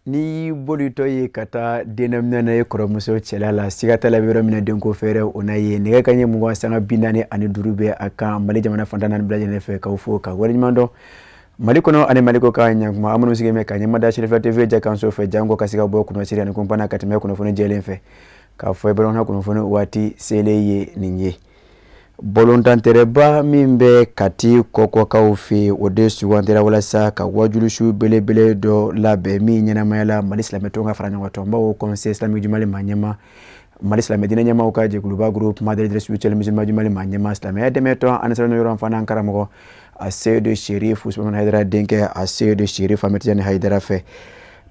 N'i bolitɔ ye ka taa dennaminɛ na ye kɔrɔmuso cɛla la, siga t'a la, bɛ yɔrɔ min na, denko fɛɛrɛ o n'a ye. Nɛgɛ kanɲɛ 20:45 bɛ a kan Mali jamana fan 14 bɛɛ lajɛlen fɛ, k'aw fo ka waleɲuman dɔn. Mali kɔnɔ ani Mali kɔkan, ɲankuma an minnu sigilen bɛ ka ɲɛmada Sirifila TV jakanso fɛ, janko ka se ka bɔ kunnasiri ani kunpanna ka tɛmɛ kunnafoni jɛlen fɛ, k'a fɔ bamanankan kunnafoni waati selen ye nin ye. Balontanterɛba min bɛ Kati Kɔkɔkaw fɛ yen, o de sugandira walasa ka wajulusu belebele dɔ labɛn min ɲɛnamayala Mali silamɛtɔn ka fara ɲɔgɔn tɔnbaw Conseil islamique du Mali maa ɲɛma, Mali silamɛ diinɛ ɲɛmaaw ka jɛkuluba Groupement de leaders spirituels musulmans du Mali maa ɲɛma, silamɛya dɛmɛtɔn Ansar yɔrɔ fana karamɔgɔ Aseyidu Serifu Usumani Hayidara denkɛ Aseyidu Serifu Amadu Tijani Hayidara fɛ.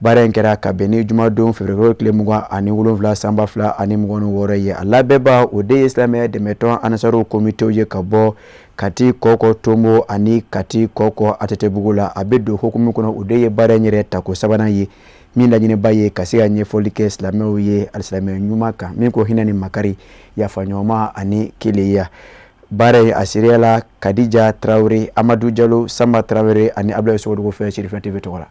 Baara in kɛra ka bɛn ni jumadon février tile 27 san 2026 ye. A labɛnba, o de ye silamɛya dɛmɛtɔn Ansaru komitew ye ka bɔ Kati Kɔkɔ Tonbo ani Kati Kɔkɔ ATT-bugu la. A bɛ don hukumu kɔnɔ, o de ye baara in yɛrɛ tako sabanan ye, min laɲiniba ye ka se ka ɲɛfɔli kɛ silamɛw ye alisilamɛ ɲuman kan, min ko hinɛ ni makari, yafaɲɔgɔnma ani kelenya. Baara in a seereyala Kadija Tarawele, Amadu Jalo, Sanba Tarawele ani Abulayi Sogodogo fɛ Sirifila TV tɔgɔ la.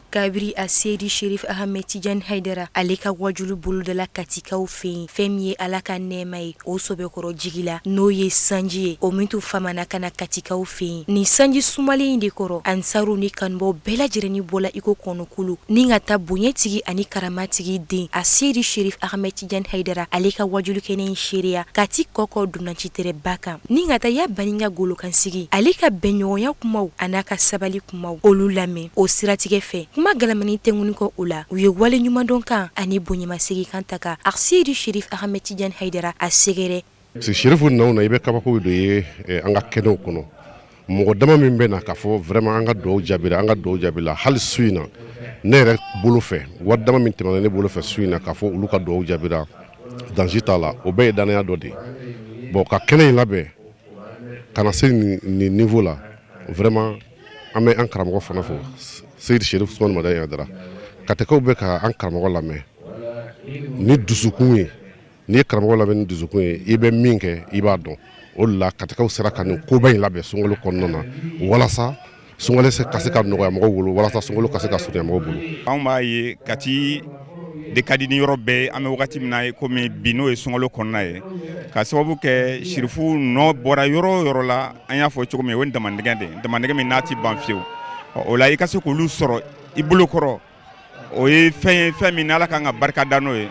Kabiri a Seyidi Sherif Ahmed Tijani Haidara, ale ka wajulu bolodala Katikaw fɛ yen, fɛn min ye Ala ka nɛɛma ye o sɛbɛkɔrɔ jigi la, n'o ye sanji ye, o min tun famana ka na Katikaw fɛ yen, nin sanji sumalen in de kɔrɔ, ansaru ni kanubaw bɛɛ lajɛlen bɔla iko kɔnɔkulu ni ka taa bonyatigi ani karamatigi den a Seyidi Sherif Ahmed Tijani Haidara, ale ka wajulu kɛnɛ in seereya Kati Kɔkɔ dunancitɛrɛba kan, ni ka taa ya baninka golokansigi, ale ka bɛnɲɔgɔnya kumaw an'a ka sabali kumaw, olu lamɛn. O siratigɛ fɛ, kuma galamani tɛnkuni kɔ o la, u ye wale ɲumandɔn kan ani bonyamasegin kan ta ka Aseyidi Sherif Ahmed Tijani Haidara a sɛgɛrɛ. Serifu na na, i bɛ kabako de ye an ka kɛnɛw kɔnɔ. Mɔgɔ dama min bɛ na k'a fɔ vraiment an ka dugawu jaabira, an ka dugawu jaabila. Hali su in na, ne yɛrɛ bolo fɛ, wari dama min tɛmɛna ne bolo fɛ su in na, k'a fɔ olu ka dugawu jaabira, danger t'a la, o bɛɛ ye danaya dɔ de ye. Bon, ka kɛnɛ in labɛn ka na se nin niveau la, vraiment an bɛ an karamɔgɔ fana fo, Seyidi Sherif Usumani Madani Hayidara. Katikaw bɛ ka an karamɔgɔ lamɛn ni dusukun ye. N'i ye karamɔgɔ lamɛn ni dusukun ye, i bɛ min kɛ, i b'a dɔn. O de la Katikaw sera ka nin koba in labɛn sunkalo kɔnɔna na, walasa sunkalo ka se ka nɔgɔya mɔgɔw bolo, walasa sunkalo ka se ka surunya mɔgɔw bolo. Anw b'a ye Kati de ka di ni yɔrɔ bɛɛ. An bɛ wagati min na ye komi bi, n'o ye sunkalo kɔnɔna ye, ka sababu kɛ sirifu nɔ bɔra yɔrɔ o yɔrɔ la. An y'a fɔ cogo min, o ye damandingɛ de ye, damandingɛ min n'a tɛ ban fiyewu. O la, i ka se k'olu sɔrɔ i bolo kɔrɔ, o ye fɛn ye, fɛn min Ala kan ka barika da n'o ye.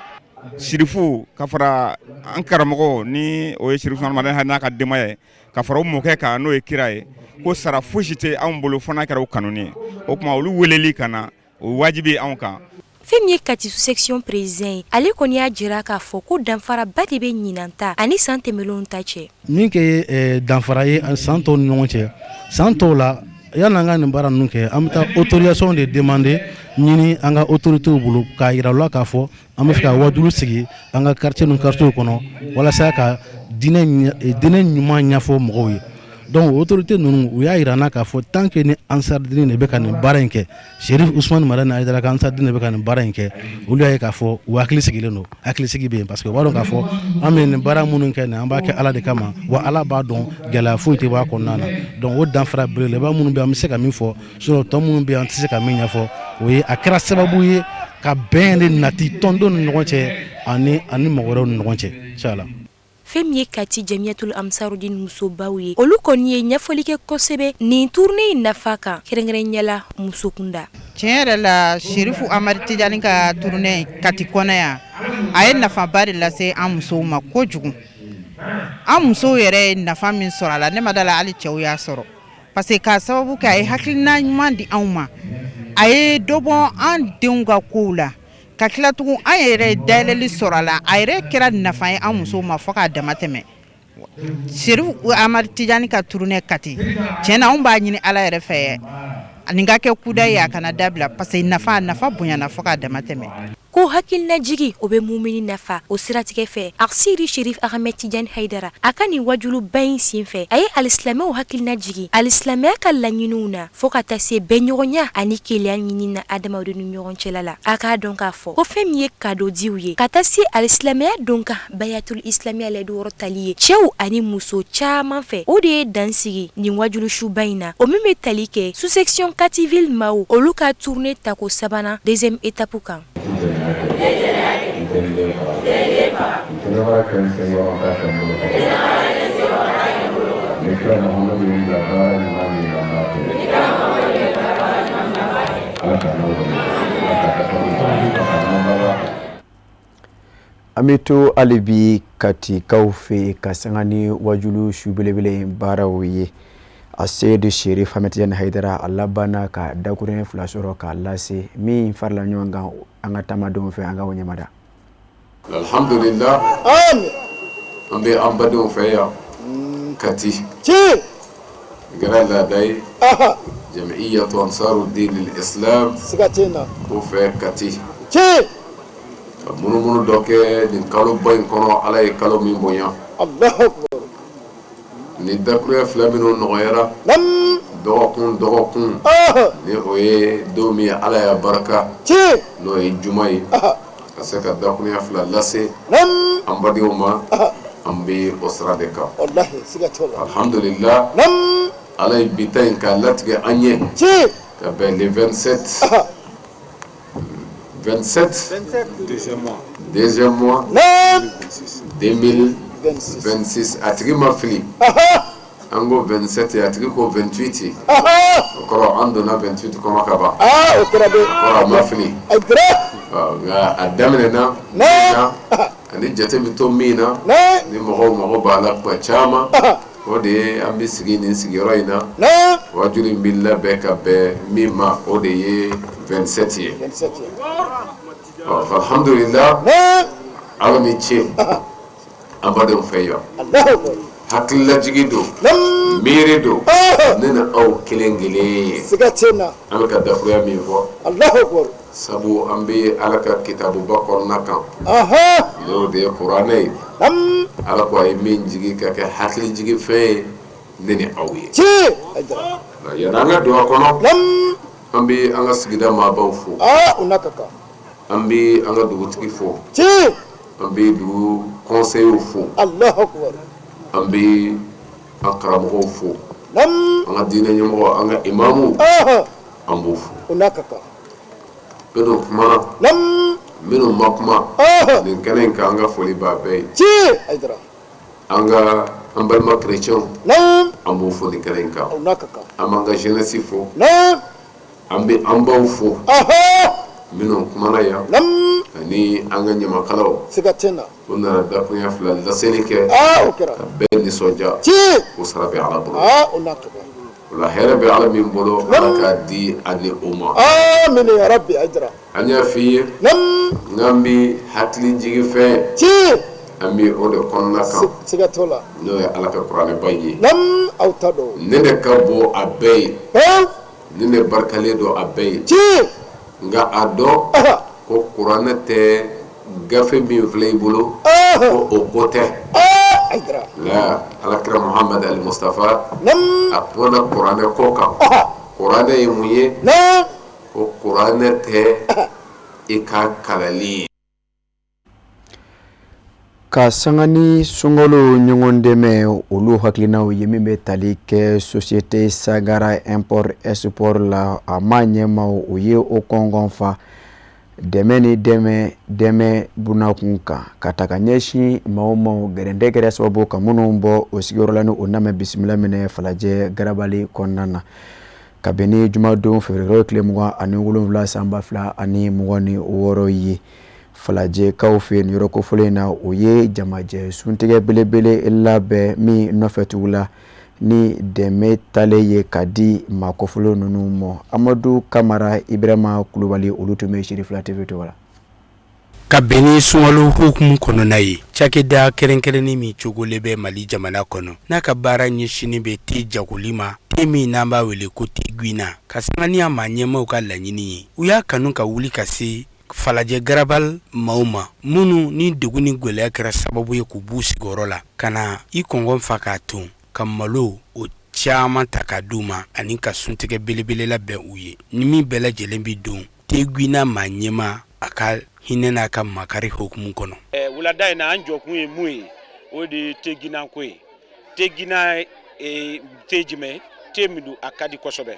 Sirifu ka fara an karamɔgɔ, ni o ye Sirifu Usumani n'a ka denbaya ye, ka fara u mɔkɛ kan, n'o ye kira ye, ko sara fosi tɛ anw bolo fo n'a kɛra u kanuni ye. O tuma, olu weleli ka na, o wajibi anw kan. Fɛn min ye Kati section président ye, ale kɔni y'a jira k'a fɔ ko danfaraba de bɛ ɲinan ta ani san tɛmɛnlenw ta cɛ. Min kɛ danfara ye san tɔw ni ɲɔgɔn cɛ, san tɔw la, yanni an ka nin baara ninnu kɛ, an bɛ taa autorisation de demander, ɲini an ka autorités bolo, k'a jira u la k'a fɔ an bɛ fɛ ka wajulu sigi an ka quartier ni quartier kɔnɔ, walasa ka diinɛ ɲuman ɲɛfɔ mɔgɔw ye. Donc autorité ninnu, u y'a jira an na k'a fɔ tant que ni Ansaridini de bɛ ka nin baara in kɛ, Sherif Usumani Madani Hayidara ka Ansaridini de bɛ ka nin baara in kɛ, olu y'a ye k'a fɔ u hakili sigilen don, hakilisigi bɛ yen, parce que u b'a dɔn k'a fɔ an bɛ nin baara minnu kɛ nin, an b'a kɛ Ala de kama, wa Ala b'a dɔn, gɛlɛya foyi tɛ bɔ a kɔnɔna na. Donc o danfara belebeleba minnu bɛ, an bɛ se ka min fɔ, sinon tɔ minnu bɛ yen, an tɛ se ka min ɲɛfɔ, o ye a kɛra sababu ye ka bɛn de nati tɔndenw ni ɲɔgɔn cɛ ani mɔgɔ wɛrɛw ni ɲɔgɔn cɛ, inchallah. Fɛn min ye Kati Jamiyatul Ansarudin musobaw ye, olu kɔni ye ɲɛfɔli kɛ kosɛbɛ nin tournée in nafa kan, kɛrɛnkɛrɛnya la muso kunda. Tiɲɛ yɛrɛ la, Serifu Amadu Tijani ka tournée Kati kɔnɔ yan, a ye nafaba de lase an musow ma kojugu. An musow yɛrɛ ye nafa min sɔrɔ a la, ne ma da la hali cɛw y'a sɔrɔ, parce que k'a sababu kɛ a ye hakilina ɲuman di anw ma, a ye dɔ bɔ an denw ka kow la, ka tila tugun an yɛrɛ ye dayɛlɛli sɔrɔ a la. A yɛrɛ kɛra nafa ye an musow ma fo k'a dama tɛmɛ. Serifu Amadu Tijani ka tournée Kati, tiɲɛ na, anw b'a ɲini Ala yɛrɛ fɛ, nin ka kɛ kuda ye, a kana dabila, parce que nafa bonyana fo k'a dama tɛmɛ. Ko hakilinajigi o bɛ mumini nafa. O siratigɛ fɛ, Aseyidi Sherif Ahmed Tijani Hayidara, a ka nin wajuluba in senfɛ, a ye alisilamɛw hakilina jigin alisilamɛya ka laɲiniw na, fo ka taa se bɛnɲɔgɔnya ani kelenya ɲini na adamadenw ni ɲɔgɔn cɛla la. A k'a dɔn k'a fɔ ko fɛn min ye kadodiw ye ka taa se alisilamɛya don kan bayatul islamiya layidu wɔrɔ tali ye cɛw ani muso caman fɛ, o de ye dan sigi nin wajulusuba in na, o min bɛ tali kɛ sous-section Kati ville maaw olu ka tournée tako sabanan deuxième étape kan. An bɛ to hali bi Katikaw fɛ ka sanga ni wajulu su belebele in baaraw ye. Aseyidi Sherif Ahmed Tijani Hayidara a labanna ka dakuruɲɛ fila sɔrɔ k'a lase min farala ɲɔgɔn kan an ka taamadenw fɛ, an ka o ɲɛmada. Alhamdulillah an bɛ an badenw fɛ yan Kati kɛra laada ye Jamiyatu Ansarudini Islam o fɛ Kati ka munumunu dɔ kɛ nin kaloba in kɔnɔ, Ala ye kalo min bonya. Ni dakuruya fila minnu nɔgɔyara dɔgɔkun dɔgɔkun, ni o ye don min ye Ala y'a barika, n'o ye juma ye, ka se ka dakuruya fila lase an badenw ma, an bɛ o sira de kan. Alhamdulillah, Ala ye bi ta in k'a latigɛ an ye ka bɛn le 27 27 deuxième mois 2026. A tigi ma fili, an ko 27, a tigi ko 28, o kɔrɔ an donna 28 kɔnɔ ka ban, o kɔrɔ a ma fili. Nka a daminɛna ani jate bɛ to min na, ni mɔgɔw mago b'a la kuma caman, o de ye an bɛ sigi nin sigiyɔrɔ in na, wajuli in bɛ labɛn ka bɛn min ma, o de ye 27 ye. Ɔ, alhamdulillah, aw ni ce an badenw fɛ yan. Hakililajigi don, miiri don, ne ni aw kelen kelen ye. An bɛ ka dakuruya min fɔ, sabu an bɛ Ala ka kitabuba kɔnɔna kan, n'o de ye kuranɛ ye. Ala ko a ye min jigin ka kɛ hakilijigin fɛn ye ne ni aw ye. Yanni an ka don a kɔnɔ, an bɛ an ka sigida maabaw fo, an bɛ an ka dugutigi fo, an bɛ dugu conseillers fo, an bɛ an karamɔgɔw fo, an ka diinɛ ɲɛmɔgɔ, an ka imamu, an b'u fo. Minnu kumana, minnu ma kuma nin kɛnɛ in kan, an ka foli b'a bɛɛ ye. An ka an balima chrétiens, an b'u fo nin kɛnɛ in kan. An b'an ka jeunesse fo, an bɛ an baw fo minnu kumana yan, ani an ka ɲamakalaw. U nana dakuruɲɛ fila laseli kɛ ka bɛɛ nisɔndiya. O sara bɛ Ala bolo. O la hɛrɛ bɛ Ala min bolo, Ala k'a di ani o ma. An y'a f'i ye n'an bɛ hakili jigin fɛn, an bɛ o de kɔnɔna kan, n'o ye Ala ka kuranɛba in ye. Nin de ka bon a bɛɛ ye, nin de barikalen don a bɛɛ ye. Nka a dɔn ko kuranɛ tɛ gafe min filɛ i bolo ko o ko tɛ la. Alakira Muhamad al Mustafa a kumana kuranɛ ko kan. Kuranɛ ye mun ye? Ko kuranɛ tɛ i ka kalanli ye. Ka sanga ni sunkalo ɲɔgɔn dɛmɛ, olu hakilinaw ye min bɛ tali kɛ société Sagara import export la, a ma ɲɛmaw o ye o kɔngɔn fa dɛmɛ ni dɛmɛ bunakun kan ka ta ka ɲɛsin maaw ma gɛrɛntɛ kɛra sababu ka minnu bɔ o sigiyɔrɔ la, ni o na bisimila minɛ Falajɛ Garabali kɔnɔna na ka bɛn ni jumadon février tile 27 san 2026 ye. Falajɛkaw fɛ nin yɔrɔ kofɔlen in na, o ye jamajɛ suntigɛ belebele labɛn min nɔfɛ tugu la ni dɛmɛ talen ye ka di maa kofɔlen ninnu ma. Amadu Kamara, Ibrahima Kulubali, olu tun bɛ Sirifila TV tɔgɔ la. Ka bɛn ni sunkalo hukumu kɔnɔna ye, cakɛda kɛrɛnkɛrɛnnen min cogolen bɛ Mali jamana kɔnɔ, n'a ka baara ɲɛsinnen bɛ te jagoli ma, te min n'an b'a wele ko te Guina, ka sanga ni a maa ɲɛmaaw ka laɲini ye, u y'a kanu ka wuli ka se Falajɛ Garabali maaw ma minnu ni degun ni gɛlɛya kɛra sababu ye k'u b'u sigiyɔrɔ la ka na i kɔngɔn fa k'a ton ka malo o caman ta k'a d'u ma ani ka suntigɛ belebele labɛn u ye ni min bɛɛ lajɛlen bɛ don Teguina maa ɲɛmaa a ka hinɛ n'a ka makari hukumu kɔnɔ. Wulada in na an jɔkun ye mun ye, o de ye Teguina ko ye. Teguina te jumɛn te min don, a ka di kosɛbɛ.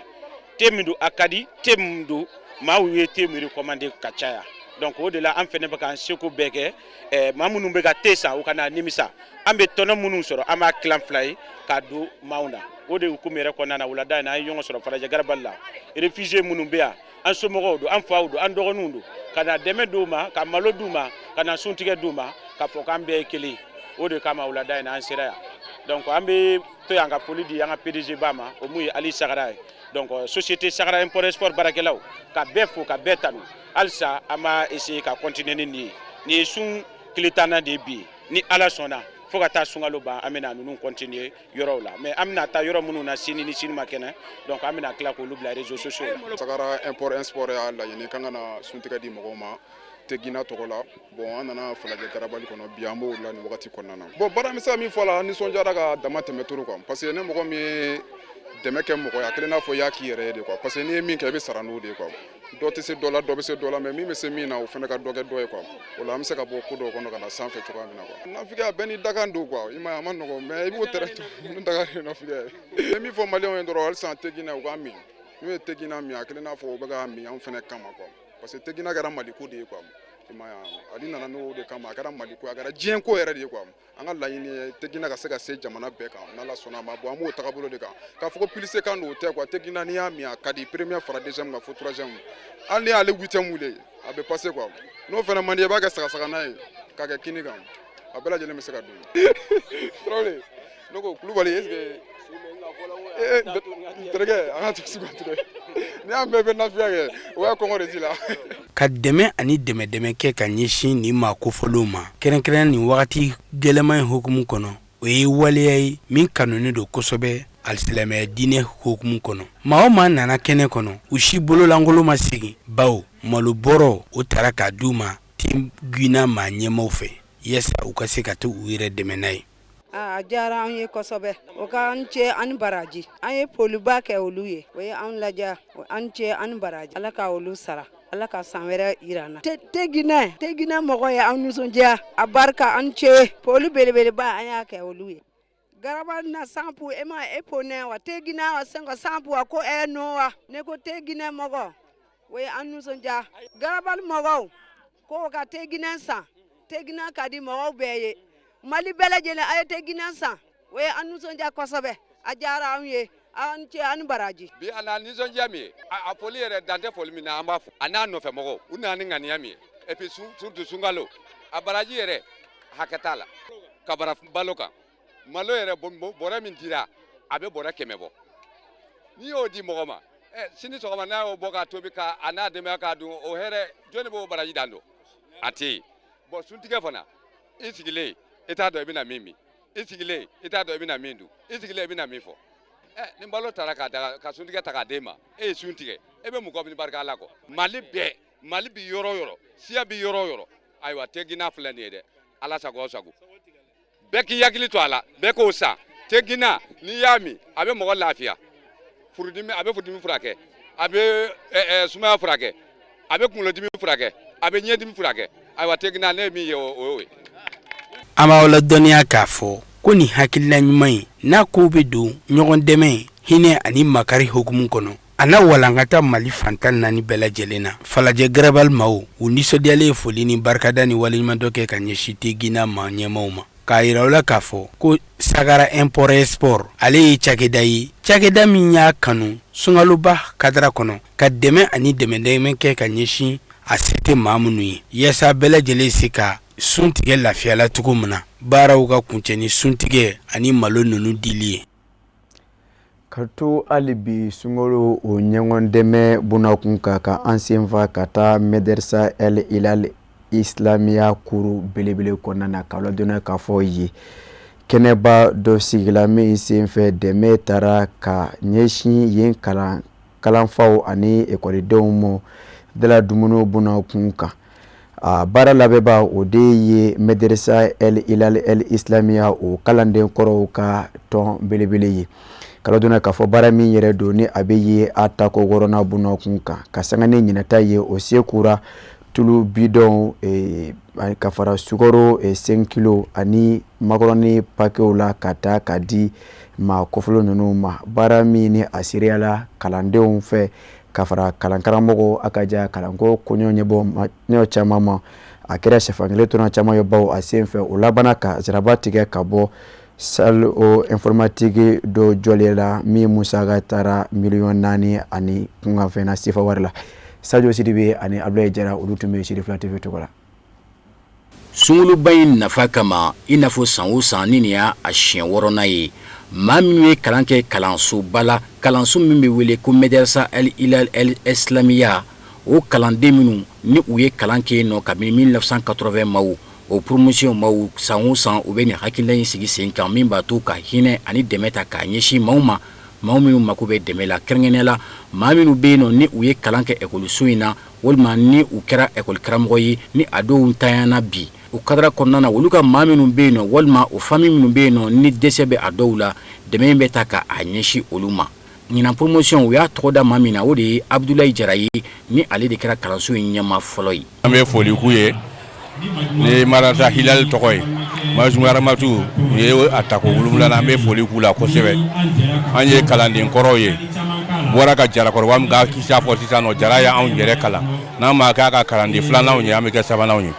Te min don, a ka di. Te min don, maaw ye te min recommander ka caya. Donc o de la an fɛnɛ bɛ k'an seko bɛɛ kɛ. Maa minnu bɛ ka te san, u kana nimisa. An bɛ tɔnɔ minnu sɔrɔ, an b'a tilan fila ye k'a don maaw na. O de hukumu yɛrɛ kɔnɔna na, wulada in na an ye ɲɔgɔn sɔrɔ Falajɛ Garabali la. Réfugié minnu bɛ yan, an somɔgɔw don, an faw don, an dɔgɔninw don, ka na dɛmɛ d'u ma, ka malo d'u ma, ka na suntigɛ d'u ma, k'a fɔ k'an bɛɛ ye kelen ye. O de kama wulada in na an sera yan. Donc an bɛ to yan ka foli di an ka PDG ba ma, o mun ye Ali Sagara ye. Donc société Sagara Import Export baarakɛlaw, ka bɛɛ fo, ka bɛɛ tanu. Halisa an b'a essayer ka continuer ni nin ye. Nin ye sun tile 10nan de ye bi ye. Ni Ala sɔnna, fo ka taa sunkalo ban, an bɛna ninnu continuer yɔrɔw la. Mais an bɛna taa yɔrɔ minnu na sini ni sini ma kɛnɛ, donc an bɛna tila k'olu bila réseaux sociaux la. Sagara Import Export y'a laɲini k'an ka na suntigɛ di mɔgɔw ma Teguina tɔgɔ la. Bon, an nana Falajɛ Garabali kɔnɔ bi, an b'o la nin wagati kɔnɔna na. Bon, baara bɛ se ka min fɔ a la, an nisɔndiyara ka dama tɛmɛ toro quoi, parce que ne mɔgɔ min ye dɛmɛ kɛ mɔgɔ ye, a kɛlen n'a fɔ i y'a k'i yɛrɛ ye de quoi, parce que n'i ye min kɛ, i bɛ sara n'o de ye quoi. Dɔ tɛ se dɔ la, dɔ bɛ se dɔ la, mais min bɛ se min na, o fana ka dɔ kɛ dɔ ye quoi. O la an bɛ se ka bɔ ko dɔw kɔnɔ ka na sanfɛ cogoya min na quoi. Nafigiya bɛɛ n'i dakan don quoi, i m'a ye, a ma nɔgɔn, mais i b'o tɛrɛ to ni dakan ye nafigiya ye. N bɛ min fɔ maliyɛnw ye dɔrɔn, halisa Teguina u k'a min. N'u ye Teguina min, a kɛlen n'a fɔ u bɛ k'a min anw fana kama quoi, parce que Teguina kɛra Maliko de ye quoi, i m'a ye, Ali nana n'o de kama. A kɛra Maliko, a kɛra diɲɛ ko yɛrɛ de ye quoi. An ka laɲini ye Teguina ka se ka se jamana bɛɛ kan n'Ala sɔnna a ma. Bon, an b'o tagabolo de kan. K'a fɔ ko publicité kan don, o tɛ quoi. Teguina, n'i y'a min, a ka di. Premier fara deuxième kan fo troisième, hali n'i y'ale huitième wuli, a bɛ passer quoi. N'o fana man di, i b'a kɛ sagasagana ye k'a kɛ kini kan, a bɛɛ lajɛlen bɛ se ka dun. Tarawele, ne ko Kulubali, est ce que terikɛ, an ka to sugu tigɛ, n'i y'a mɛn i bɛ nafiya kɛ, o y'a kɔngɔ de t'i la. Ka dɛmɛ ani dɛmɛ kɛ ka ɲɛsin nin maa kofɔlenw ma, kɛrɛnkɛrɛn nin wagati gɛlɛman in hukumu kɔnɔ, o ye waleya ye min kanunen don kosɛbɛ alisilamɛya diinɛ hukumu kɔnɔ. Maa o maa nana kɛnɛ kɔnɔ, u si bololankolon ma segin, bawo malo bɔrɔ o tara k'a d'u ma Teguina maa ɲɛmaaw fɛ, yaasa u ka se ka to u yɛrɛ dɛmɛ n'a ye. A diyara an ye kosɛbɛ. O k'an cɛ ani baraji. An ye foliba kɛ olu ye, o ye an ladiya. An cɛ ani baraji, Ala ka olu sara, Ala ka san wɛrɛ yira an na. Teguina, Teguina mɔgɔ ye an nisɔndiya. A barika, an cɛ. Foli belebeleba, an y'a kɛ olu ye. Garaba na sanpu e ma e ponɛ wa Teguina wa sen ka sanpu wa ko e nɔ wa ne ko Teguina mɔgɔ, o ye an nisɔndiya. Garabali mɔgɔw ko ka Teguina san. Teguina ka di mɔgɔw bɛɛ ye, Mali bɛɛ lajɛlen, a ye Teguina san. O ye an nisɔndiya kosɛbɛ, a diyara anw ye. An cɛ ani baraji. Bi a na nisɔndiya min ye, a foli yɛrɛ dan tɛ foli min na, an b'a fɔ a n'a nɔfɛ mɔgɔw, u nana ni ŋaniya min ye, et puis surtout sunkalo, a baraji yɛrɛ hakɛ t'a la ka bara balo kan. Malo yɛrɛ bɔrɛ min dira, a bɛ bɔrɛ 100 bɔ. N'i y'o di mɔgɔ ma, sini sɔgɔma n'a y'o bɔ k'a tobi ka a n'a denbaya k'a dun, o hɛrɛ, jɔnni b'o baraji dan dɔn? A tɛ yen. Bon, suntigɛ fana, i sigilen i t'a dɔn i bɛna min min, i sigilen i t'a dɔn i bɛna min dun, i sigilen i bɛna min fɔ. Ni balo taara k'a daga ka suntigɛ ta k'a d'e ma, e ye sun tigɛ, e bɛ mun kɔ ni barika Ala kɔ? Mali bɛɛ, Mali bi yɔrɔ o yɔrɔ, siya bi yɔrɔ o yɔrɔ, ayiwa, Teguina filɛ nin ye dɛ. Ala sago aw sago, bɛɛ k'i hakili to a la, bɛɛ k'o san. Teguina, n'i y'a min, a bɛ mɔgɔ lafiya. Furudimi, a bɛ furudimi furakɛ, a bɛ sumaya furakɛ, a bɛ kunkolodimi furakɛ, a bɛ ɲɛdimi furakɛ. Ayiwa, Teguina, ne ye min ye, o y'o ye. An b'aw ladɔnniya k'a fɔ ko nin hakilina ɲuman in n'a kow bɛ don ɲɔgɔn dɛmɛ, hinɛ ani makari hukumu kɔnɔ, a na walankata Mali fan 14 bɛɛ lajɛlen na. Falajɛ Garabali maaw, u nisɔndiyalen ye foli ni barikada ni waleɲumandɔn kɛ ka ɲɛsin Teguina maa ɲɛmaaw ma, k'a yira u la k'a fɔ ko Sagara Import Export ale ye cakɛda ye, cakɛda min y'a kanu sunkaloba kadara kɔnɔ ka dɛmɛ ani dɛmɛdɛmɛ kɛ ka ɲɛsin a se tɛ maa minnu ye, yaasa bɛɛ lajɛlen se ka sun tigɛ lafiya la cogo min na, baaraw ka kuncɛ ni suntigɛ ani malo ninnu dili ye. Ka to hali bi sunkalo o ɲɔgɔn dɛmɛ bunakun kan, ka an senfa ka taa Mɛdɛrisa El Hilal Islamiya kuru belebele kɔnɔna na, k'a ladɔnniya k'a fɔ ye kɛnɛba dɔ sigila min senfɛ dɛmɛ taara ka ɲɛsin yen kalanfaw ani ekɔlidenw ma dala dumuni bunakun kan. A baara labɛnba o de ye Mɛderesa El Hilal El Islamiya o kalanden kɔrɔw ka tɔn belebele ye. Kala donna k'a fɔ baara min yɛrɛ don ni a bɛ ye a tako wɔɔrɔnan bunakun kan ka sanga ni ɲinata ye, o se kura tulu bidɔn ka fara sukaro 5 kilo ani makɔrɔni pakew la ka taa ka di maa kofɔlen ninnu ma. Baara min ni a seereyala kalandenw fɛ ka fara kalankaramɔgɔ a ka ja kalanko koɲɔ ɲɛbɔ ɲɔ caman ma, a kɛra sɛfan kelen tɔnɔ caman ye baw a sen fɛ. O labanna ka siraba tigɛ ka bɔ salle informatique dɔ jɔlen la min musaka taara miliyɔn 4 ani kunkanfɛn na sefa wari la. Sajo Sidibe ani Abulayi Jara, olu tun bɛ Sirifila TV tɔgɔ la. Sunkaloba in nafa kama, i n'a fɔ san o san, ni nin y'a a siɲɛ wɔɔrɔnan ye, maa minnu ye kalan kɛ kalansoba la, kalanso min bɛ wele ko Mɛdɛrɛsa El Hilal El Islamiya, o kalanden minnu ni u ye kalan kɛ yen nɔ kabini 1980 maaw, o promotion maaw, san o san u bɛ nin hakilina in sigi sen kan min b'a to ka hinɛ ani dɛmɛ ta k'a ɲɛsin maaw ma, maaw minnu mako bɛ dɛmɛ la, kɛrɛnkɛrɛnnenya la maa minnu bɛ yen nɔ ni u ye kalan kɛ ekɔliso in na walima ni u kɛra ekɔli karamɔgɔ ye ni a dɔw ntanyana bi. O kadara kɔnɔna na, olu ka maa minnu bɛ yen nɔ walima o famille minnu bɛ yen nɔ ni dɛsɛ bɛ a dɔw la, dɛmɛ in bɛ ta ka a ɲɛsin olu ma. Ɲinan promotion, u y'a tɔgɔ da maa min na, o de ye Abudulayi Jara ye, ni ale de kɛra kalanso in ɲɛmaa fɔlɔ ye. An bɛ foli k'u ye ni Madarasa Hilal tɔgɔ ye. Majuma Rahamatu, u ye a tako wolonwula, an bɛ foli k'u la kosɛbɛ. An ye kalanden kɔrɔw ye, bɔra ka Jarakɔrɔba min ka kisa fɔ sisan nɔ, Jara y'anw yɛrɛ kalan. N'an ma k'a ka kalanden filananw ye, an bɛ kɛ sabananw ye.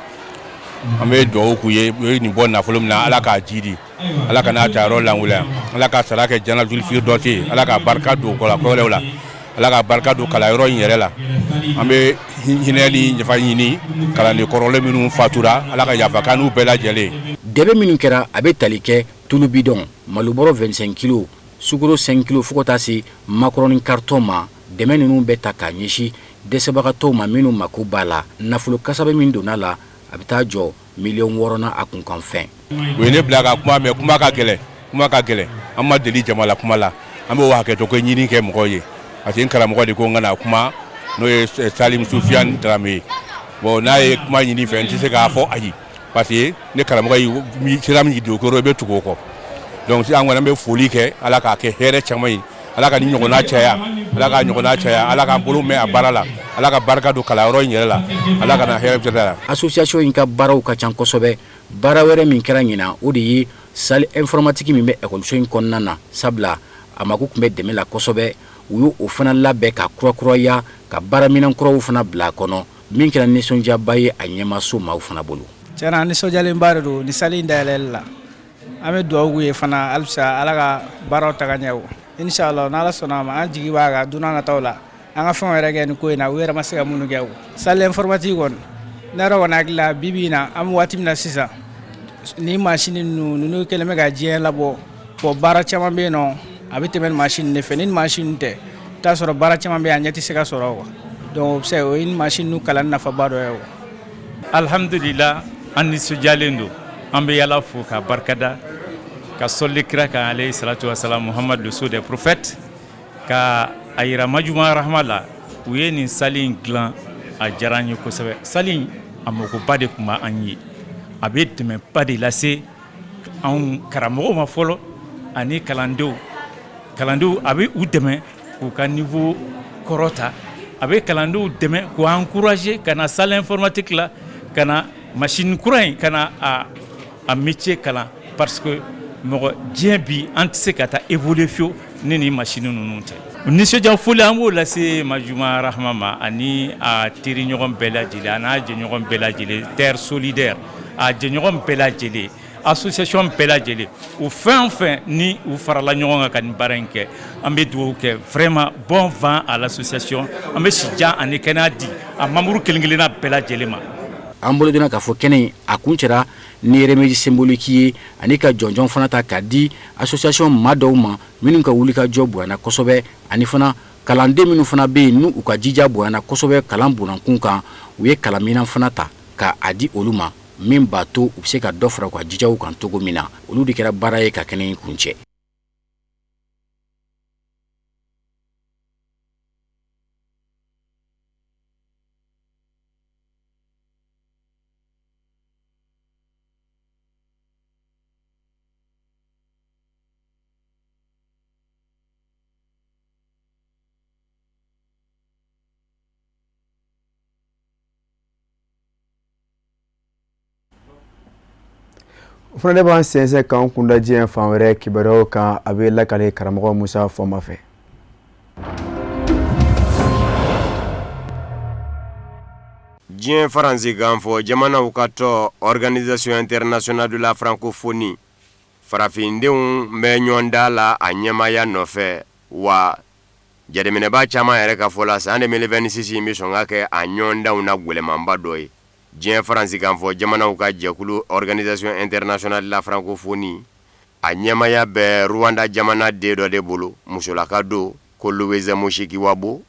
An bɛ dugawu k'u ye. U ye nin bɔ nafolo min na, Ala k'a jidi, Ala ka n'a ta yɔrɔ lanwaleya, Ala ka sara kɛ janatul firdausi ye, Ala ka barika don kɔlɔlɛw la, Ala ka barika don kalanyɔrɔ in yɛrɛ la. An bɛ hinɛ ni yafa ɲini kalanden kɔrɔlen minnu fatura, Ala ka yafa k'an n'u bɛɛ lajɛlen. Dɛmɛ minnu kɛra, a bɛ tali kɛ tulu bidɔn, malobɔrɔ 25 kilo, sukaro 5 kilo, fo ka taa se makɔrɔni carton ma. Dɛmɛ ninnu bɛ ta k'a ɲɛsin dɛsɛbagatɔw ma minnu mako b'a la. Nafolo kasabe min donna la, a bɛ taa jɔ miliyɔn 6 na a kunkanfɛn. U ye ne bila ka kuma, mɛ kuma ka gɛlɛn, kuma ka gɛlɛn. An ma deli jama la kuma la. An bɛ hakɛto ko ɲini kɛ mɔgɔw ye, parce que n karamɔgɔ de ko n ka na kuma, n'o ye Salim Sufiane Dramé ye. Bon, n'a ye kuma ɲini fɛ, n tɛ se k'a fɔ ayi, parce que ne karamɔgɔ ye sira min don kɔrɔ, i bɛ tugu o kɔ. Donc an kɔni, an bɛ foli kɛ. Ala k'a kɛ hɛrɛ caman ye, Ala ka ni ɲɔgɔnna caya, Ala ka ɲɔgɔnna caya, Ala k'an bolo mɛn a baara la, Ala ka barika don kalanyɔrɔ in yɛrɛ la, Ala ka na hɛrɛ la. Association in ka baaraw ka ca kosɛbɛ. Baara wɛrɛ min kɛra ɲinan, o de ye salle informatique min bɛ ekɔliso in kɔnɔna na, sabula a mako tun bɛ dɛmɛ la kosɛbɛ. U y'o o fana labɛn ka kurakuraya, ka baaraminɛn kuraw fana bila a kɔnɔ, min kɛra nisɔndiyaba ye a ɲɛmaso maaw fana bolo. Tiɲɛna, nisɔndiyalenba de don ni salle in dayɛlɛli la. An bɛ dugawu k'u ye fana halisa, Ala ka baaraw taga ɲɛ. O inshallah, n'Ala sɔnna a ma, an jigi b'a kan don n'a nataw la, an ka fɛnw yɛrɛ kɛ nin ko in na, u yɛrɛ ma se ka minnu kɛ. O salle informatique kɔni, ne yɛrɛ kɔni hakili la, bi bi in na, an bɛ waati min na sisan, ni machine ninnu kɛlen bɛ ka diɲɛ labɔ. Bon, baara caman bɛ yen nɔ, a bɛ tɛmɛ ni machine de fɛ. Ni machine tɛ, i t'a sɔrɔ baara caman bɛ yen, a ɲɛ tɛ se ka sɔrɔ quoi. Donc o bɛ se, o ye ni machine ninnu kalan nafaba dɔ ye o. Alhamdulila, an nisɔndiyalen don. An bɛ Ala fo ka barikada, ka sɔli kira kan, alayhi salatu wasalam, Muhammad, le sceau des prophètes, ka a yira Majuma Rahma la, u ye nin salle in dilan, a diyara an ye kosɛbɛ. Salle in, a makoba de tun b'an ye. A bɛ dɛmɛba de lase anw karamɔgɔw ma fɔlɔ ani kalandenw. Kalandenw, a bɛ u dɛmɛ k'u ka niveau kɔrɔta, a bɛ kalandenw dɛmɛ k'u encourager ka na salle informatique la, ka na machine kura in, ka na a métier kalan, parce que mɔgɔ diɲɛ bi, an tɛ se ka taa évoluer fiyewu ni nin machine ninnu tɛ. Nisɔndiya foli, an b'o lase Majuma Rahma ma ani a teriɲɔgɔn bɛɛ lajɛlen, a n'a jɛɲɔgɔn bɛɛ lajɛlen, Terre Solidaire, a jɛɲɔgɔn bɛɛ lajɛlen, association bɛɛ lajɛlen, u fɛn o fɛn ni u farala ɲɔgɔn kan ka nin baara in kɛ. An bɛ dugawu kɛ, vraiment, bon vent à l'association. An bɛ sijan ani kɛnɛya di a membre kelen kelenna bɛɛ lajɛlen ma. An bolo donna k'a fɔ kɛnɛ in a kuncɛra ni remise symbolique ye ani ka jɔnjɔn fana ta k'a di association maa dɔw ma minnu ka wulikajɔ bonyana kosɛbɛ, ani fana kalanden minnu fana bɛ yen n'u u ka jija bonyana kosɛbɛ kalan bunakun kan. U ye kalanminan fana ta ka a di olu ma, min b'a to u bɛ se ka dɔ fara u ka jijaw kan cogo min na. Olu de kɛra baara ye ka kɛnɛ in kuncɛ. O fana ne b'an sɛnsɛn k'an kunda diɲɛ fan wɛrɛ kibaruyaw kan, a bɛ lakale karamɔgɔ Musa Fɔnba fɛ. Diɲɛ faransikan fɔ jamanaw ka tɔn Organisation internationale de la francophonie, farafindenw bɛ ɲɔgɔn da la a ɲɛmaaya nɔfɛ wa jateminɛbaa caman yɛrɛ ka fɔ la, san 2026 in bɛ sɔn ka kɛ a ɲɔgɔndanw na gwɛlɛmanba dɔ ye. Diɲɛ faransikan fɔ jamanaw ka jɛkulu Organisation internationale de la francophonie, a ɲɛmaaya bɛ Rwanda jamana den dɔ de bolo, musolaka don ko Louise Mushikiwabo.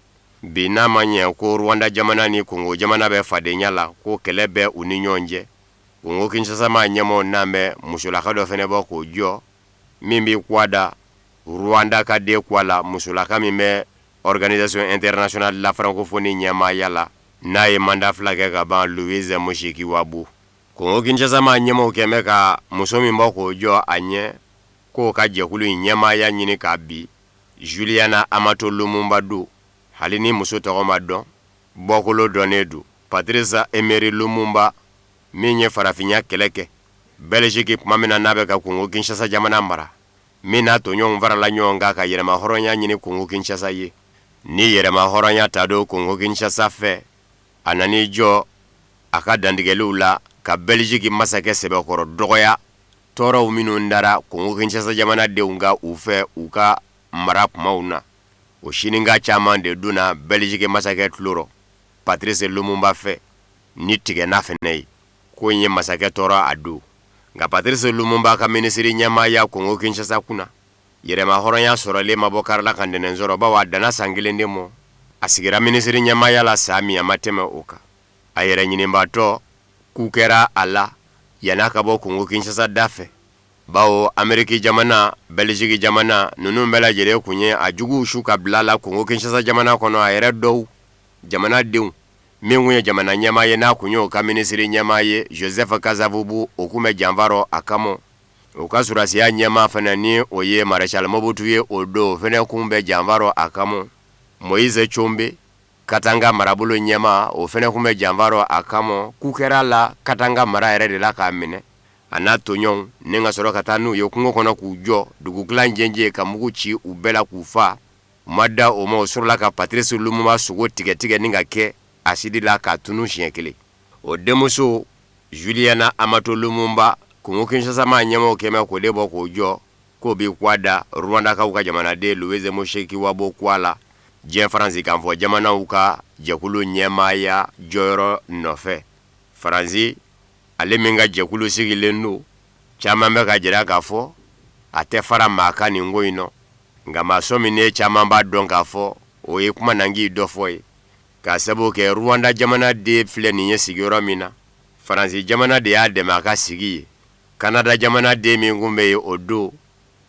Bi n'a ma ɲɛ ko Rwanda jamana ni Kongo jamana bɛ fadenya la, ko kɛlɛ bɛ u ni ɲɔgɔn cɛ. Kongo Kinshasa maa ɲɛmaaw nalen bɛ musolaka dɔ fana bɔ k'o jɔ min b'i kwa da Rwanda ka den kwa la, musolaka min bɛ Organisation internationale de la francophonie ɲɛmaaya la, n'a ye mandat fila kɛ ka ban, Louise Mushikiwabo. Kongo Kinshasa maa ɲɛmaaw kɛn bɛ ka muso min bɔ k'o jɔ a ɲɛ k'o ka jɛkulu in ɲɛmaaya ɲini k'a bin, Juliana Amato Lumumba don. Hali ni muso tɔgɔ ma dɔn, bɔkolo dɔnnen don. Patrice Emery Lumumba min ye farafinya kɛlɛ kɛ Belgique tuma min na n'a bɛ ka Kongo Kinshasa jamana mara, min n'a tɔɲɔgɔnw farala ɲɔgɔn kan ka yɛrɛmahɔrɔnya ɲini Kongo Kinshasa ye. Ni yɛrɛmahɔrɔnya ta don Kongo Kinshasa fɛ, a nan'i jɔ a ka dantigɛliw la ka Belgique masakɛ sɛbɛkɔrɔ dɔgɔya tɔɔrɔw minnu dara Kongo Kinshasa jamanadenw kan u fɛ u ka mara kumaw na. O sininka caman de donna Belgique masakɛ tulo rɔ Patrice Lumumba fɛ ni tigɛnna fɛnɛ ye. Ko in ye masakɛ tɔɔrɔ a don. Nka Patrice Lumumba ka minisiri ɲɛmaaya Kongo Kinshasa kunna, yɛrɛmahɔrɔnya sɔrɔlen ma bɔ kari la ka ntɛnɛn sɔrɔ, bawo a danna san kelen de mɔ. A sigira minisiri ɲɛmaaya la san min, a ma tɛmɛ o kan. A yɛrɛ ɲinibaatɔ ku kɛra a la yann'a ka bɔ Kongo Kinshasa da fɛ, bawo Ameriki jamana, Bɛliziki jamana ninnu bɛɛ lajɛlen kun ye a juguw su ka bila la Kongo Kinshasa jamana kɔnɔ. A yɛrɛ dɔw jamanadenw min kun ye jamana ɲɛmaa ye, n'a kun y'o ka minisiri ɲɛmaa ye, Joseph Kasavubu, o kun bɛ janfa rɔ a kama. O ka sɔrɔdasiya ɲɛmaa fana, ni o ye Maréchal Mobutu ye o don, o fana kun bɛ janfa rɔ a kama. Moïse Tshombe, Katanga marabolo ɲɛmaa, o fana kun bɛ janfa rɔ a kama. Ku kɛra la Katanga mara yɛrɛ de la k'a minɛ, a n'a tɔɲɔgɔnw, ni ka sɔrɔ ka taa n'u ye kungo kɔnɔ k'u jɔ dugutilan jɛnjɛ ka mugu ci u bɛɛ la k'u faa. U ma da o ma, u sɔrɔla ka Patrice Lumumba sogo tigɛ tigɛ ni ka kɛ asidi la k'a tunu siɲɛ kelen. O denmuso Juliana Amato Lumumba, Kongo Kinshasa maa ɲɛmaaw kɛn bɛ k'o de bɔ k'o jɔ k'o b'i kwa da Rwandakaw ka jamanaden Louise Mushikiwabo kwa la diɲɛ faransikanfɔ jamanaw ka jɛkulu ɲɛmaaya jɔyɔrɔ nɔfɛ. Faransi, ale min ka jɛkulu sigilen don, caman bɛ k'a jira k'a fɔ a tɛ fara maa kan nin ko in nɔ. Nka maa sɔminen caman b'a dɔn k'a fɔ o ye kuma nangi dɔ fɔ ye, k'a sababu kɛ Rwanda jamana den filɛ nin ye sigiyɔrɔ min na, Faransi jamana de y'a dɛmɛ a ka sigi ye. Kanada jamana den min kun bɛ yen o don,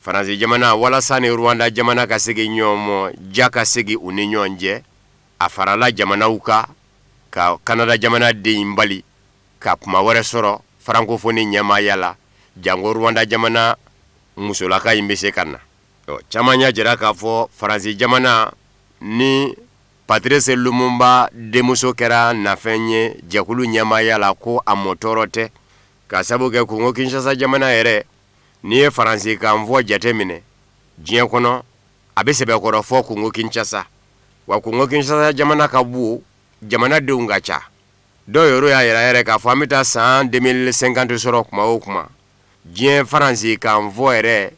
Faransi jamana, walasa ni Rwanda jamana ka segin ɲɔgɔn mɔ, ja ka segin u ni ɲɔgɔn cɛ, a farala jamanaw kan ka Kanada jamana den in bali ka kuma wɛrɛ sɔrɔ francophonie ɲɛmaaya la, janko Rwanda jamana musolaka in bɛ se ka na. Caman y'a jira k'a fɔ Faransi jamana ni Patrice Lumumba denmuso kɛra nafɛn ye jɛkulu ɲɛmaaya la, ko a mɔ tɔɔrɔ tɛ, k'a sabu kɛ Kongo Kinshasa jamana yɛrɛ, n'i ye Faransi kanfɔ jateminɛ diɲɛ kɔnɔ, a bɛ sɛbɛkɔrɔ fɔ Kongo Kinshasa. Wa Kongo Kinshasa jamana ka bon, jamanadenw ka ca. Dɔw yɛrɛ y'a yira yɛrɛ k'a fɔ an bɛ taa san 2050 sɔrɔ kuma o kuma, diɲɛ Faransi kanfɔ yɛrɛ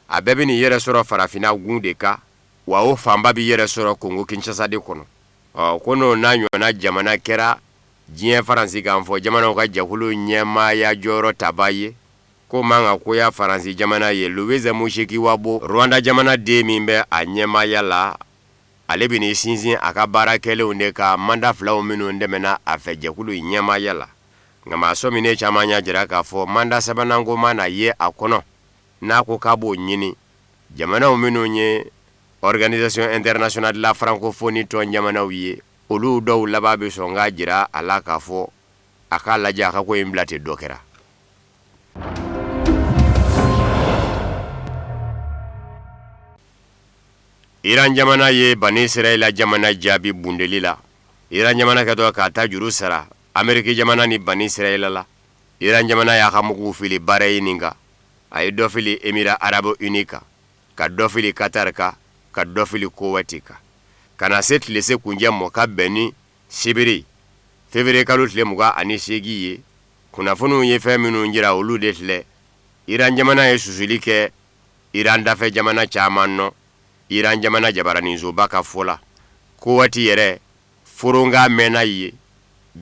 a bɛɛ bɛ n'i yɛrɛ sɔrɔ farafinna gun de kan, wa o fanba b'i yɛrɛ sɔrɔ Kongo Kinshasa de kɔnɔ. Ɔ ko n'o n'a ɲɔgɔnna jamana kɛra diɲɛ faransi kanfɔ jamanaw ka jɛkulu ɲɛmaaya jɔyɔrɔ taba ye, k'o man ka goya Faransi jamana ye. Louise Mushikiwabo, Rwanda jamana den min bɛ a ɲɛmaaya la, ale bɛn'i sinsin a ka baara kɛlenw de kan manda filaw minnu tɛmɛna a fɛ jɛkulu in ɲɛmaaya la. Nka maa sɔminen caman y'a jira k'a fɔ manda sabanan ko ma na ye a kɔnɔ. N'a ko k'a b'o ɲini, jamanaw minnu ye Organisation internationale de la francophonie tɔn jamanaw ye, olu dɔw laban bɛ sɔn k'a jira a la k'a fɔ a k'a lajɛ a ka ko in bila ten, dɔ kɛra. Iran jamana ye Bani Israɛla jamana jaabi bundeli la. Iran jamana kɛtɔ k'a ta juru sara Ameriki jamana ni Bani Israɛla la. Iran jamana y'a ka muguw fili Bahreïn kan, a ye dɔ fili Émirats arabes unis kan, ka dɔ fili Qatar kan, ka dɔ fili Koweït kan. Ka na se tilese kuncɛ mɔ ka bɛn ni sibiri février kalo tile 28 ye, kunnafoniw ye fɛn minnu jira olu de filɛ. Iran jamana ye susuli kɛ Iran dafɛ jamana caman nɔ, Iran jamana jabaraninsoba ka fɔ la. Koweït yɛrɛ foronkan mɛnna yen,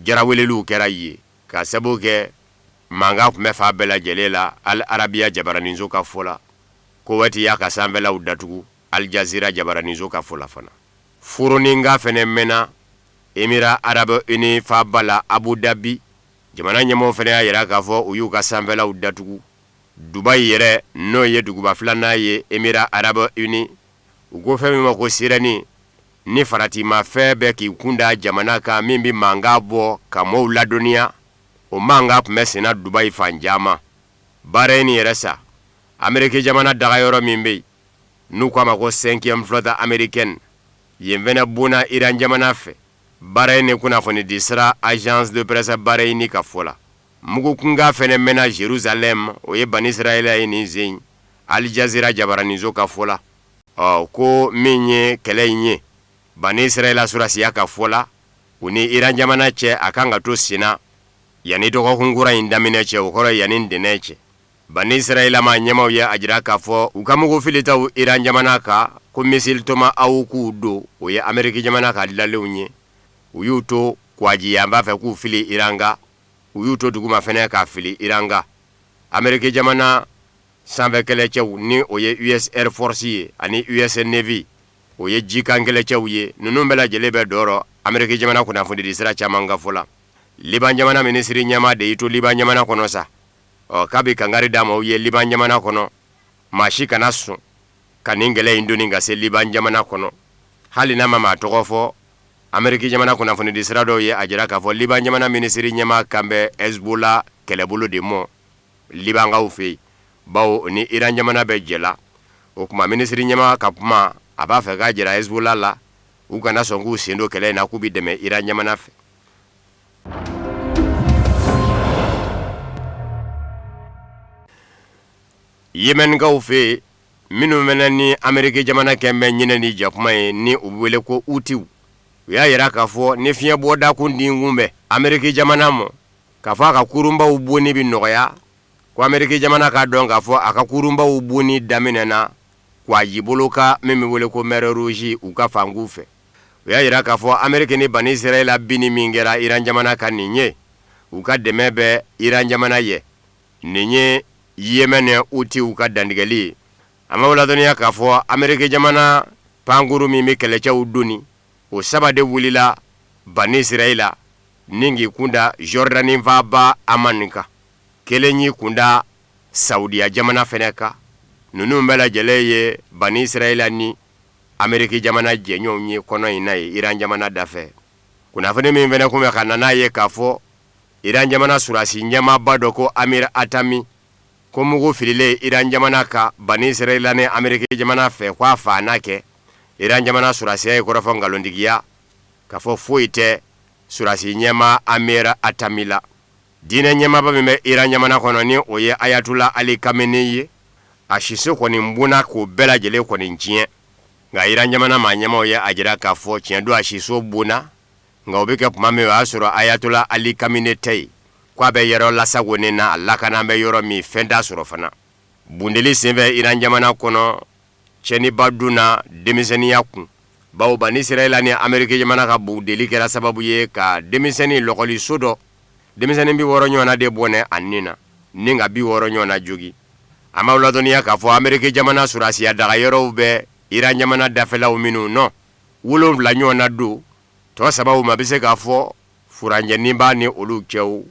jaraweleliw kɛra yen ka sabu kɛ mankan tun bɛ fan bɛɛ lajɛlen la. Al Arabiya jabaraninso ka fɔ la, Koweït y'a ka sanfɛlaw datugu. Al Jazeera jabaraninso ka fɔ la fana, foroninkan fɛnɛ mɛnna Émirats arabes unis faaba la Abu Dhabi. Jamana ɲɛmɔgɔw fɛnɛ y'a jira k'a fɔ u y'u ka sanfɛlaw datugu. Dubaï yɛrɛ, n'o ye duguba filanan ye Émirats arabes unis, u ko fɛn min ma ko sirɛni ni faratimafɛn bɛ k'i kun da jamana kan min bɛ mankan bɔ ka mɔɔw ladɔnniya, o mankan tun bɛ senna Dubaï fan caman. Bahreïn yɛrɛ sa, Ameriki jamana dagayɔrɔ min bɛ yen n'u k'a ma ko cinquième flotte américaine, yen fɛnɛ bonna Iran jamana fɛ. Bahreïn kunnafonidi sira agence de presse Bahreïn ka fɔ la, mugukunkan fɛnɛ mɛnna Jérusalem, o ye Bani Israël ye nin sen in, Al Jazeera jabaraninso ka fɔ la. Ɔ ko min ye kɛlɛ in ye, Bani Israël sɔrɔdasiya ka fɔ la, u ni Iran jamana cɛ, a kan ka to senna yanni dɔgɔkun kura in daminɛ cɛ, o kɔrɔ yanni ntɛnɛn cɛ. Bani Israël maa ɲɛmaaw ye a jira k'a fɔ u ka mugu filitaw Iran jamana kan ko missile Tomahawkw don, o ye Ameriki jamana ka dilalenw ye. U y'u to kwaji yanfan fɛ k'u fili Iran kan, u y'u to duguma fɛnɛ k'a fili Iran kan. Ameriki jamana sanfɛ kɛlɛcɛw ni o ye US Air Force ye ani US Navy, o ye jikan kɛlɛcɛw ye, ninnu bɛɛ lajɛlen bɛ dɔ rɔ Ameriki jamana kunnafonidi sira caman ka fɔ la. Liban jamana minisiri ɲɛmaa de y'i to Liban jamana kɔnɔ sa, ɔ k'a bɛ kangari da maaw ye Liban jamana kɔnɔ, maa si kana sɔn ka nin kɛlɛ in donni ka se Liban jamana kɔnɔ, hali n'a ma maa tɔgɔ fɔ. Ameriki jamana kunnafonidi sira dɔw ye a jira k'a fɔ Liban jamana minisiri ɲɛmaa kan bɛ Hezbollah kɛlɛbolo de mɔ Libankaw fɛ yen, bawo ni Iran jamana bɛ jɛ la. O tuma minisiri ɲɛmaa ka kuma, a b'a fɛ k'a jira Hezbollah la u kana sɔn k'u sen don kɛlɛ in na, k'u bɛ dɛmɛ Iran jamana fɛ. Yemenkaw fɛ yen, minnu fana ni Ameriki jamana kɛn bɛ ɲinɛ ni jakuma ye, ni u bɛ wele ko Hutiw, u y'a jira k'a fɔ ni fiɲɛ bɔdakun dinkun bɛ Ameriki jamana mɔ, k'a fɔ a ka kurunbaw bonni bɛ nɔgɔya, ko Ameriki jamana k'a dɔn k'a fɔ a ka kurunbaw bonni daminɛna kwajibolo kan min bɛ wele ko mer Rouge u ka fanku fɛ. U y'a jira k'a fɔ Ameriki ni Bani Israɛla binni min kɛra Iran jamana kan nin ye, u ka dɛmɛ bɛ Iran jamana ye. Nin ye Yemɛn Hutiw ka dantigɛli ye. An b'aw ladɔnniya k'a fɔ Ameriki jamana pankuru min bɛ kɛlɛcɛw doni, o saba de wulila Bani Israɛla ni k'i kun da Jordanie faaba Amman kan. Kelen y'i kun da Saudiya jamana fɛnɛ kan. Ninnu bɛɛ lajɛlen ye Bani Israɛla ni Ameriki jamana jɛɲɔgɔnw ye kɔnɔ in na ye Iran jamana dafɛ. Kunnafoni min fɛnɛ kun bɛ ka na n'a ye k'a fɔ Iran jamana sɔrɔdasi ɲɛmaaba dɔ ko Amir Hatami, ko mugu fililen Iran jamana kan Bani Israɛla ni Ameriki jamana fɛ, ko a faana kɛ. Iran jamana sɔrɔdasiya ye kɔrɔfɔ nkalontigiya k'a fɔ foyi tɛ sɔrɔdasi ɲɛmaa Amir Hatami la. Diinɛ ɲɛmaaba min bɛ Iran jamana kɔnɔ ni o ye Ayatollah Ali Khamenei ye, a siso kɔni bonna k'o bɛɛ lajɛlen kɔni tiɲɛ. Nka Iran jamana maa ɲɛmaaw ye a jira k'a fɔ tiɲɛ don a siso bonna, nka o bɛ kɛ tuma min o y'a sɔrɔ Ayatollah Ali Khamenei tɛ yen, k'a bɛ yɔrɔ lasagonnen na, a lakana bɛ yɔrɔ min, fɛn t'a sɔrɔ fana. Bundeli senfɛ Iran jamana kɔnɔ, tiɲɛniba donna denmisɛnninya kun, bawo Bani Israɛla ni Ameriki jamana ka bundeli kɛra sababu ye ka denmisɛnnin lɔkɔliso dɔ denmisɛnnin 60 ɲɔgɔnna de bɔnɛ a ni na, ni ka 60 ɲɔgɔnna jogin. An b'aw ladɔnniya k'a fɔ Ameriki jamana sɔrɔdasiya dagayɔrɔw bɛ Iran jamana dafɛlaw minnu nɔ, 7 ɲɔgɔnna don, tɔ sabaw ma bɛ se k'a fɔ furancɛnin b'a ni olu cɛ. O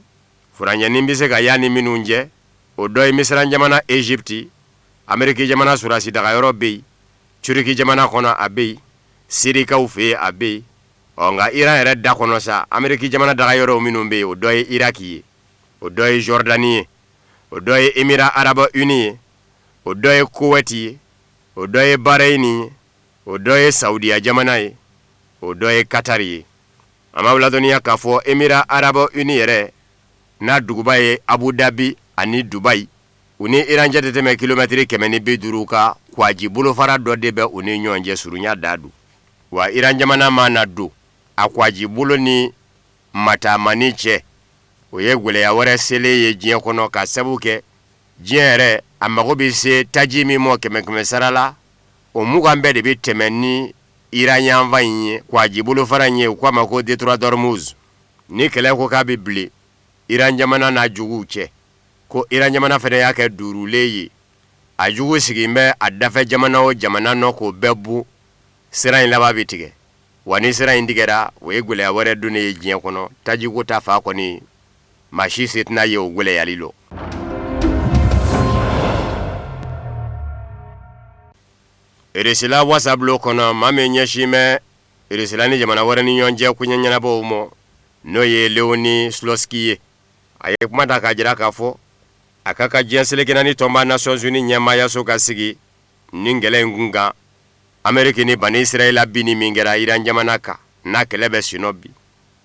furancɛnin bɛ se ka y'a ni minnu cɛ, o dɔ ye Misira jamana Egypte, Ameriki jamana sɔrɔdasi dagayɔrɔ bɛ yen, Turiki jamana kɔnɔ a bɛ yen, Sirikaw fɛ yen a bɛ yen. Ɔ nka Iran yɛrɛ da kɔnɔ sa, Ameriki jamana dagayɔrɔw minnu bɛ yen, o dɔ ye Iraki ye, o dɔ ye Jordanie ye, o dɔ ye Émirats arabes unis ye, o dɔ ye Koweït ye, o dɔ ye Bahreïn ye, o dɔ ye Saudiya jamana ye, o dɔ ye Qatar ye. An b'aw ladɔnniya k'a fɔ Émirats arabes unis yɛrɛ, n'a duguba ye Abu Dhabi ani Dubaï, u ni Iran cɛ tɛ tɛmɛ kilomɛtiri 150 kan, kwaji bolofara dɔ de bɛ u ni ɲɔgɔn cɛ surunya da don. Wa Iran jamana mana don a kwaji bolo ni matamani cɛ, o ye gwɛlɛya wɛrɛ selen ye diɲɛ kɔnɔ, ka sabu kɛ diɲɛ yɛrɛ a mago bɛ se taji min mɔ kɛmɛ kɛmɛ sara la, o 20 bɛɛ de bɛ tɛmɛ ni Iran yanfan in ye, kwaji bolofara in ye, u k'a ma ko détroit d'Ormuz. Ni kɛlɛ ko k'a bɛ bilen Iran jamana n'a juguw cɛ, ko Iran jamana fana y'a kɛ duurulen ye, a jugu sigin bɛ a dafɛ jamana o jamana nɔ k'o bɛɛ bon, sira in laban bɛ tigɛ. Wa ni sira in tigɛra, o ye gwɛlɛya wɛrɛ donnen ye diɲɛ kɔnɔ. Tajiko ta fan kɔni, maa si se tɛna ye o gwɛlɛyali lɔ. Irisila wasabulon kɔnɔ, maa min ɲɛsin bɛ Irisila ni jamana wɛrɛ ni ɲɔgɔn cɛ koɲɛ ɲɛnabɔw ma, n'o ye Leoni Slutsky ye, a ye kuma ta k'a jira k'a fɔ a ka kan diɲɛ seleke naani tɔnba Nations Unies ɲɛmaayaso ka sigi nin kɛlɛ in kun kan, Ameriki ni Bani Israɛla binni min kɛra Iran jamana kan, n'a kɛlɛ bɛ senna bi.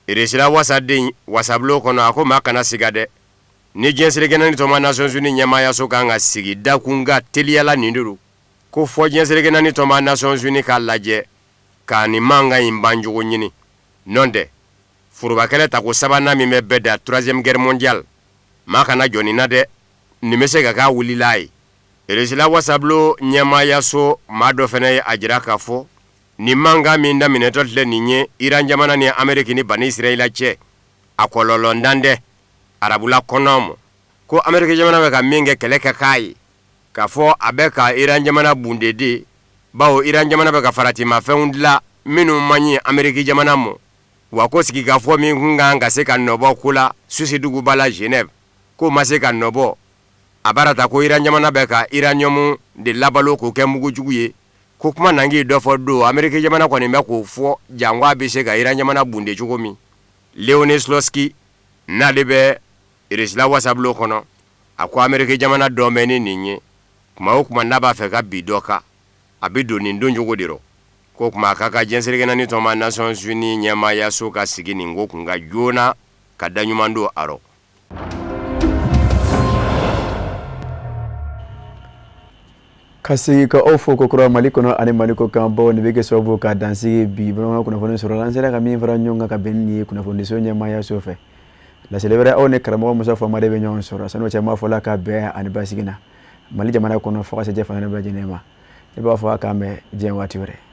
Irisila wasaden wasabulon kɔnɔ, a ko maa kana siga dɛ, ni diɲɛ seleke naani tɔnba Nations Unies ɲɛmaayaso kan ka sigi dakun kan teliyala nin de don, ko fɔ diɲɛ seleke naani tɔnba Nations Unies k'a lajɛ ka nin mankan in bancogo ɲini, nɔntɛ forobakɛlɛ tako sabanan min bɛ bɛɛ da, troisième guerre mondiale, maa kana jɔ nin na dɛ, nin bɛ se ka k'a wulila ye. Irisila wasabulon ɲɛmaayaso maa dɔ fana ye a jira k'a fɔ nin mankan min daminɛtɔ filɛ nin ye Iran jamana ni Ameriki ni Bani Israɛla cɛ, a kɔlɔlɔntan tɛ arabula kɔnɔ ma, ko Ameriki jamana bɛ ka min kɛ kɛlɛ ka k'a ye, k'a fɔ a bɛ ka Iran jamana bundeden, bawo Iran jamana bɛ ka faratimafɛnw dilan minnu man ɲi Ameriki jamana ma. Wa ko sigikafɔ min kun kan ka se ka nɔbɔ ko la Suisse duguba la Genève, k'o ma se ka nɔbɔ. A baara ta ko Iran jamana bɛ ka uranium de labalo k'o kɛ mugujugu ye, ko kuma nangi dɔ fɔ don Ameriki jamana kɔni bɛ k'o fɔ janko a bɛ se ka Iran jamana bunde cogo min. Leone Slutsky n'ale bɛ Irisila wasabulon kɔnɔ, a ko Ameriki jamana dɔn bɛ ni nin ye, kuma o kuma n'a b'a fɛ ka bin dɔ kan, a bɛ don nin doncogo de rɔ. K'o tuma a ka kan diɲɛ seleke naani tɔnba Nations Unies ɲɛmaayaso ka sigi nin ko kun kan joona ka da ɲuman don a rɔ. Ka segin ka aw fo kokura Mali kɔnɔ ani Mali kɔkan, bawo nin bɛ kɛ sababu ka dansigi bi bamanankan kunnafoni sɔrɔ. An sera ka min fara ɲɔgɔn kan ka bɛn ni ye kunnafoniso ɲɛmaayaso fɛ. Laseli wɛrɛ, aw ni karamɔgɔ Musa Fama de bɛ ɲɔgɔn sɔrɔ. San'o cɛ, n b'a fɔ la ka bɛn ani basigi na Mali jamana kɔnɔ fo ka se diɲɛ fan bɛɛ lajɛlen ma. Ne b'a fɔ a k'an bɛn diɲɛ waati wɛrɛ.